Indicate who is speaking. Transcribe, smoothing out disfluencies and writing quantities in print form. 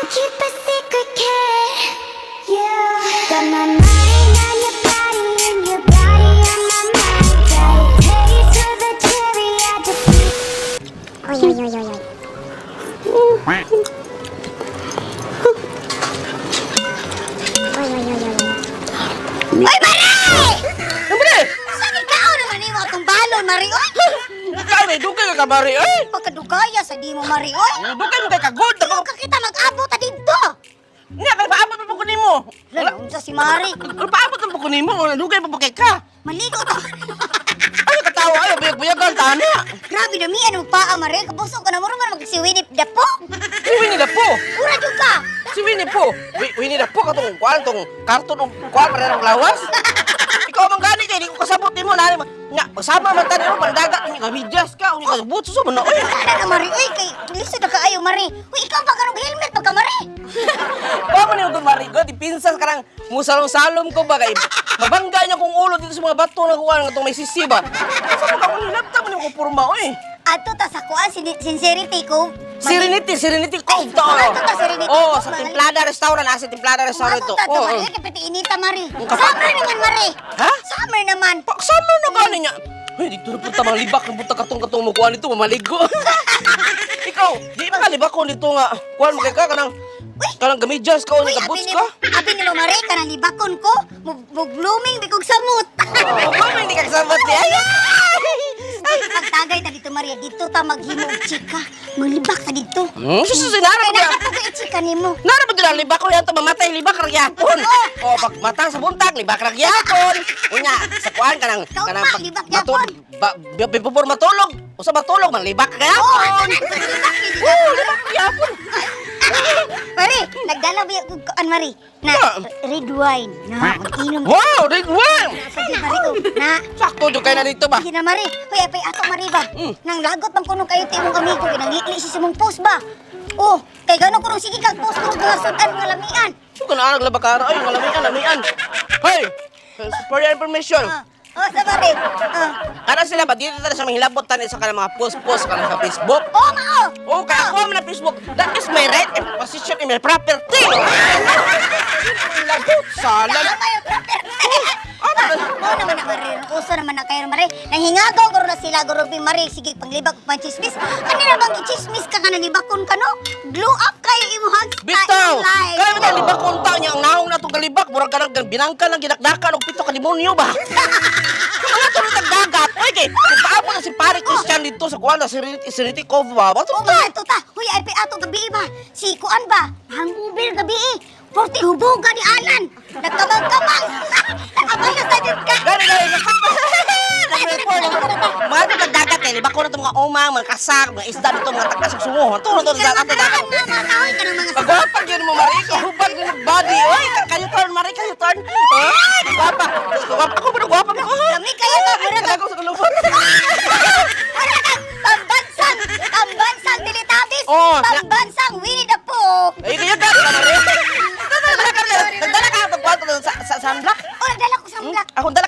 Speaker 1: Keep a secret, kid. You got my mind on your body and your body on my mind. Got a taste for the cherry. I just need. Oy, oy, oy, oy, oy. Oy, oy, oy, oy, oy.
Speaker 2: Oy, Mari!
Speaker 3: Ano ba?
Speaker 2: Saan ikaw naman imo atong balon, Mari? Oy!
Speaker 3: Ikaw may dugay ka kabari, eh!
Speaker 2: Pagkadugaya sa di mo, Mari, oy!
Speaker 3: Dugay mo kay kagod!
Speaker 2: Di ka kita mag-abot ta dito!
Speaker 3: Nga, kay paabot pa po ko nimo!
Speaker 2: Wala, unsa si Mari?
Speaker 3: Paabot pa po ko nimo! Dugay pa po kay ka!
Speaker 2: Maligo ta.
Speaker 3: Ay, katawa ay, buyag-buyagan, tana!
Speaker 2: Grabe na mi anong paa, Mari. Kabusog ka na mo man magsiwinip da po.
Speaker 3: Si Winnie the Pooh!
Speaker 2: Ura jud ka.
Speaker 3: Si Winnie Pooh! Winnie the Pooh, katong kuwan, tong karton, og kuwan, parang lawas! Ikaw man gani kay, di ko kasabot nimo, nari nga, sama man tani mo, pandagat, unya ka, medyas ka, unya ka, butso sa man na, oy!
Speaker 2: Ana na Mari, oy kay lisod na kaayo Mari. Uy, ikaw ba karong helmet pa ka Mari?
Speaker 3: Pa man yung marigo, di pinsas ka lang, musalong-salom ko ba kay mabangga niya kong ulo dito sa mga bato na kuwan nga itong may sisi ba. Sa mga akong hilabta mo niyo ko purma, oy.
Speaker 2: Ato ta sa kuan sincerity ko.
Speaker 3: Serenity, Serenity Cove to.
Speaker 2: Ato ta Serenity
Speaker 3: Oh,
Speaker 2: Cove,
Speaker 3: sa
Speaker 2: mahal.
Speaker 3: Timplada Restaurant, nasa Timplada Restaurant
Speaker 2: Ato
Speaker 3: to.
Speaker 2: ta to
Speaker 3: Oh,
Speaker 2: Mari,
Speaker 3: oh.
Speaker 2: kay pati inita Mari.
Speaker 3: Ang kapag-
Speaker 2: Summer naman Mari.
Speaker 3: Ha?
Speaker 2: Summer naman.
Speaker 3: Pak, summer na gani niya. Ay, dito na punta mga libak, na punta katong-katong mo kuwan dito, mamaligo. Ikaw, di ba ka libak ko dito nga, kuwan mo kay ka, kanang, kanang gamidyas ka, o
Speaker 2: Uy, abi
Speaker 3: nagaboots
Speaker 2: ni
Speaker 3: ka.
Speaker 2: abi ni Mari kanang libakon ko, mo blooming bikog samot.
Speaker 3: Oh, oh, hindi ka kasabot niya. Ay,
Speaker 2: Ay, pagtagay ta dito Maria, dito ta maghimo og chika. Maglibak ta dito.
Speaker 3: Susunod, sinara
Speaker 2: Kay
Speaker 3: mo
Speaker 2: naa pa ko chika nimo.
Speaker 3: Nara ba dila libak ko yan to mamatay libak ra gyapon. O pag mata sa buntag libak ra gyapon. Unya sa kuan kanang
Speaker 2: Kaugma,
Speaker 3: kanang
Speaker 2: libak gyapon.
Speaker 3: ba, before matulog, usa matulog man libak ra
Speaker 2: Oh,
Speaker 3: gyapon.
Speaker 2: libak yun.
Speaker 3: Oh, libak ra gyapon.
Speaker 2: Mari, nagdala ba yung kuan Mari? Na
Speaker 3: Na.
Speaker 2: red wine. Na mag-inom.
Speaker 3: Wow, red wine.
Speaker 2: Sa di Mari ko. Na.
Speaker 3: Sakto jud kay na dito ba?
Speaker 2: Hindi na Mari. Hoy, apay ato Mari ba? Nang lagot man kuno kayo ti imong amigo kay nanglikli siya sa imong post ba? Oh, kay gano kuno sige kag post kuno mga sudan mga lamian.
Speaker 3: Suka na arag labakara ay nga lamian lamian. Hey, for your information.
Speaker 2: Ah, oh, sa Mari. Ah.
Speaker 3: Kana sila ba dito ta sa mga hilabot tani sa kanang mga post-post kana sa Facebook.
Speaker 2: Oh, mao.
Speaker 3: Oh, kaya ako man na Facebook. That is my right and position in my property. Lagot, salan.
Speaker 2: Tama yung property. Ah, mao naman na Mari. Uso naman na kayo Mari. Nanghingago guro na sila guro bi Mari sige panglibak ug panchismis. Kanina bang gichismis ka nga nalibakon ka no? Glow up kayo imong
Speaker 3: Bitaw!
Speaker 2: life.
Speaker 3: Kaya bitaw, libak kong tao niya, ang naong na itong galibak, murag ka nang binangka lang, ginakdakan, og pito ka demonyo ba? Mga tulad ng dagat, oy kay, kung paamo na si Pare Christian dito sa kuwan na Serenity, Serenity Cove ba? Bato
Speaker 2: Oh, mga ato ta. Huy, ay pa ato gabi ba? Si kuan ba? Hangover gabi eh. Porti hubog ka ni Alan. Nagkamang-kamang. Nakabayo sa dyan ka.
Speaker 3: Gani, gani, mga ito dagat eh, libak ko na itong mga omang, mga kasak, mga isda dito, mga takas sa sungo. Ito na ito, ato dagat.
Speaker 2: Mga mga kahoy ka ng mga
Speaker 3: Pagwapag yun mo, Marie. Kahubag yun mo, body. Oy, kayo turn, Marie, kayo turn. Oy, gwapa. Diyos ko, gwapa. Ako ba gwapa mo?
Speaker 2: Kami kayo ka, mura ka.
Speaker 3: Ako sa kalubot.
Speaker 2: Mura ka. Pambansang, pambansang Teletubbies.
Speaker 3: Oh,
Speaker 2: Pambansang Winnie the Pooh.
Speaker 3: Ay, kayo ka, Marie. Nagdala ka, nagdala ka, itong kwarto sa sunblock.
Speaker 2: Oh, nagdala ko sa black.
Speaker 3: Ako dala